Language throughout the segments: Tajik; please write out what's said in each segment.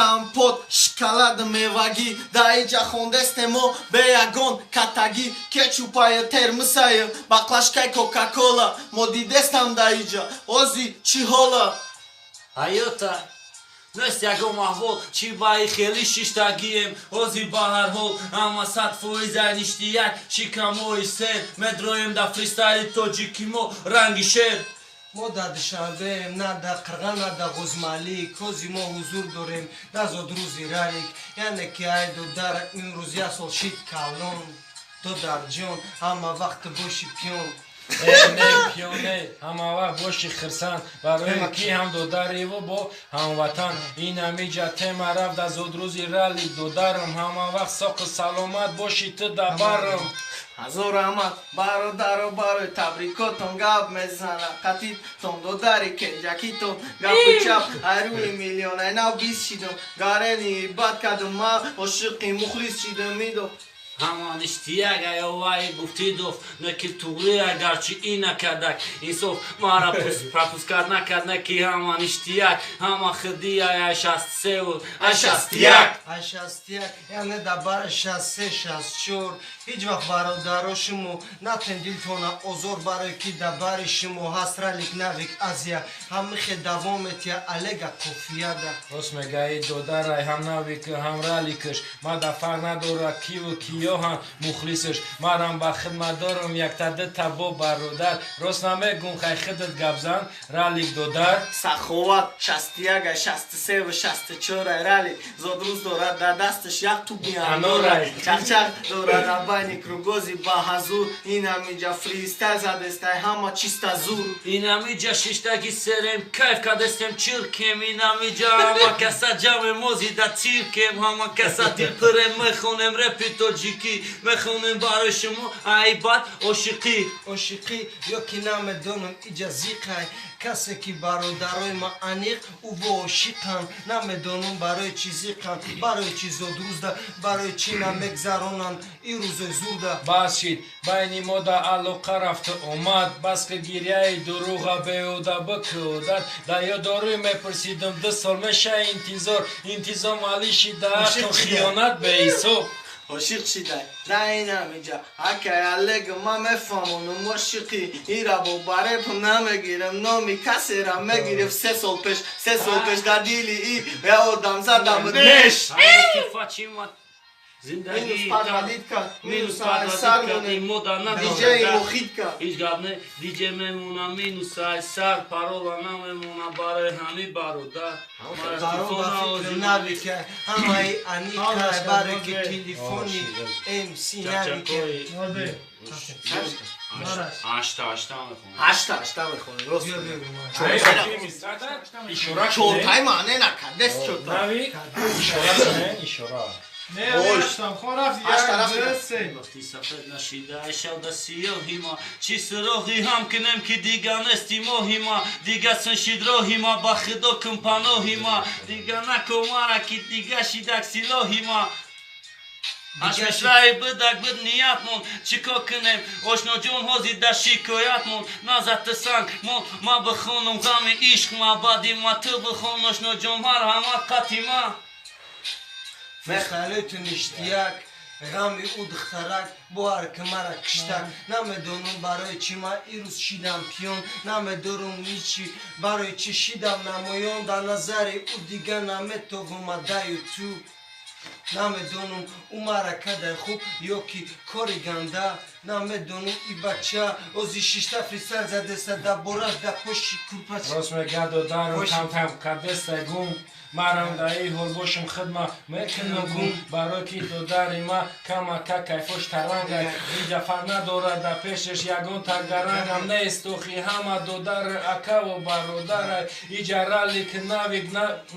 Компот, шоколад, мевагӣ да иҷа хондестемо бе ягон катагӣ. Кетчупая, термисая, баклажкаи Кока-Кола мо дидестам да иҷа. Ози чӣ ҳола? Ҳаёта нест ягон аҳвол, чӣ баи хелӣ шиштагием. Ҳозир ба ҳар ҳол ҳама 100% айништияк, шикамои сер медроем да фристайли тоҷики мо ранги шер. Мо дар Душанбеем, на дар Қирған, на дар Ғузмалик. Ҳози мо ҳузур дорем дар зодрӯзи Ралик, яъне ки ай додар имрӯз як сол шид калон. Додарҷон, ҳама вақт боши пиён. Э, не, пиёне, ҳама вақт боши хирсанд, барои ки ҳам додариву бо ҳамватан. Ин ҳамиҷа тема рафт аз зодрӯзи Ралик. Додарам, ҳама вақт соқу саломат боши ту дабарам. Ҳазор раҳмат, бародаро, барои табрикотон. Гап мезана қатитон додари кенҷакитон. Гапу чап айрӯи миллион айнав бист шидам. Гарени бад кардум, ман ошиқи мухлис шидам идо. Ҳама ништияк аёваи гуфтидов, неки туғри агарчи ин накардак инсоф мара пропускать накард, неки ҳама ништияк, ҳама хиди ай 63-ву ай 61. Ай 61, яъне дар бара 63, 64. Ҳеҷ вақт, бародаро, шумо натен дилтона озор, барое ки дар бари шумо ҳаст Ралик, Навик, Азия. Ҳамихе давом метия Алега кофияда. Рост мегаи, додарай, ҳам Навик, ҳам Раликаш мада фарқ надора киву киёҳам мухлисаш. Марам ба хидмат дорам якта дута бо бародар. Рост намегум? Хай, хидат гапзан, Ралик додар. Саховат 61-ай, 63-ву 64-ай. Рали зодрӯз дорад, дар дасташ як туби анорай, чақчақ дорад дар байни кругози ба ҳазур. Инамиҷа фристайл задестай, ҳама чиста зур. Инамиҷа шиштаги серем, кайф кадестем, чиркем. Инамиҷа ҳама каса ҷамъе мозида циркем, ҳама каса дилпирем, мехонем репи тоҷикӣ, мехонем барои шумо айбат ошиқӣ. Ошиқӣ ё ки намедонам, иҷа зиқай касе ки бародарои ма аниқ ӯ ошиқанд. Намедонам, барои чӣ зиқанд, барои чӣ зодрӯзда, барои чӣ намегзаронанд ин рӯзои зурда. Бас шид, байни мо да алоқа рафту омад. Бас ки гиряи дурӯға беҳуда бикӯдад. Да ёдорӣ мепурсидум, 2 сол меша интизор, интизом али шида Ошиқ ақл шида. Хиёнат беҳисоб. Ошиқ шидай да инамиҷа акай Алега, ман мефаҳмонам ошиқӣ ира бо бареп намегирам, номи касера мегирифт 3 сол пеш. 3 сол пеш дар дили и я одам задам неш. Ҳаёти фачима Минус зиндагӣ подводить кард, минус минус сар подводить монем. Мода Диҷеи надорад. мухит кард. Ҳеҷ гап не, диҷе мемона, минус ай сар парола намемона барои ҳами бародар. Мара Баро телефон ба фикри навозӣ. Навика ҳамаи аникай, барои ки телефони МС Навика. Чакчакои ашта ашта мехонам. Ҳашта ашта мехонем, рост. Биё, биё. Ишора. Чортай маъне накардест, чорта. Навик, ишора кунен, ишора. Не, Бош. ҳаштам хон рафт. Ҳашта як, рафт. ду, се. Вақти сафед нашида айшавда сиёҳима, чӣ суроғи ҳам кунем, ки дига нести моҳима, дига суншид роҳима, ба худо кун паноҳима, дига накомара, ки дига шидак силоҳима. Ҳашмишраи бидак бид ниятмон, чӣ кор кунем, ошноҷон, ҳозир дар шикоятмон назати санг мон. Ма бихонам ғами ишқ ма, баъди ма ту бихон, ошноҷон, марҳамат қатима. Мехалои ту ништияк, ғами ӯ духтарак бо ҳар ки мара киштак. Намедонам, барои чӣ ман ирӯз шидам пиён, намедорам ҳичи, барои чӣ шидам намоён дар назари ӯ. Дига наметовам адаю ту. Намедонам, ӯ мара кадай хуб ё ки кори ганда. Намедонам, и бача ози шишта фристайл задеса, да бораш да поши курпач. Рост мега, додарам. Боши. Камтам кадеста гум, марам да и ҳол бошам, хидма мекунам гум, барои ки додари ма камака кайфош тарангай. Иҷа фарқ надорад, да пешаш ягон тагарангам нест. Охи ҳама додар, акаву бародарай. Иҷа Ралик, Навик,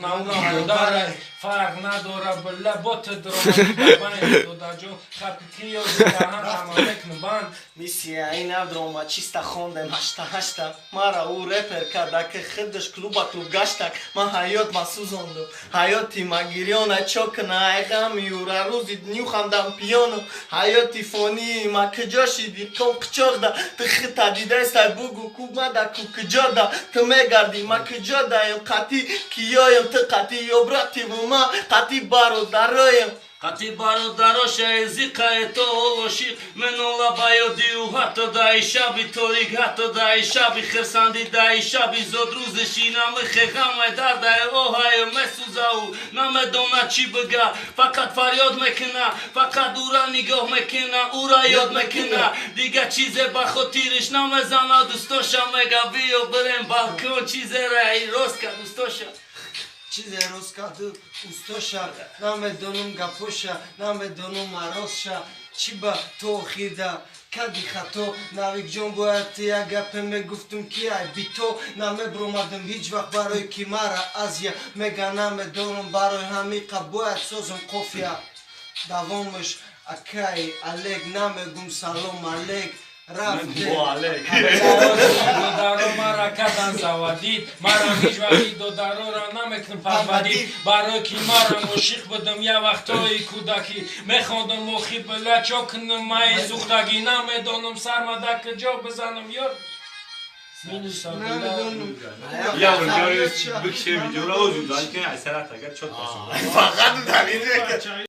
наунам додарай, фарқ надора. Била боти дромабайн, додарҷон, хабки ки ёзидаҳан ҳама мекунам банд. Миссия ин драма чиста хондем ҳашта ҳашта. Мара ӯ репер карда, ки худаш клуба клуб гаштак. Ман ҳаёт ма сӯзондам. Мондум, ҳаёти ма гирёна, чо кина ай ғами юра, рӯзи нюхамдам пиёно. Ҳаёти фонии ма куҷо шиди, ком қичоқда ту хита дидестай, бугу ку мада ку куҷода ту мегардӣ, ма куҷо даем, қатӣ киёем, ту қатӣ ё бративу ма қатӣ бародароем. Қати бародарошаи зиқае то ошиқ менола ба ёди ӯ, ҳатто даи шаби торик, ҳатто даи шаби хирсандӣ, даи шаби зодрӯзиши намихе ғамай дардае оҳаю месӯзау намедонад чӣ бига, фақат фарёд мекуна, фақат ӯра нигоҳ мекуна, ӯра ёд мекуна, дига чизе ба хотириш намезана. Дӯстоша мега: «Биё бирем балкон», чизера рост ка дӯстоша. Чизе рост карду устоша, намедонам гапоша, намедонам марозша, чӣ ба то охирда кади хато. Навикҷон, бояд ти як гапе мегуфтум, ки ай бито намебромадам ҳеҷ вақт, барои ки мара азия мега, намедонам, барои ҳамиқа бояд созам қофия. Давомаш акаи Алек, намегум, салом алек, рафте. Додаро мара кадан заводить, марам ҳеҷ вақти додарора намекунам подводить, барои ки марам ошиқ будам як вақтҳои кӯдакӣ, мехондам охи била, чо кунам маи сӯхтагӣ, намедонам сармада куҷо бизанам ёр. Намедонам. Я бикше видеоро озу дан ки асарат агар чот бошад. Фақат далил.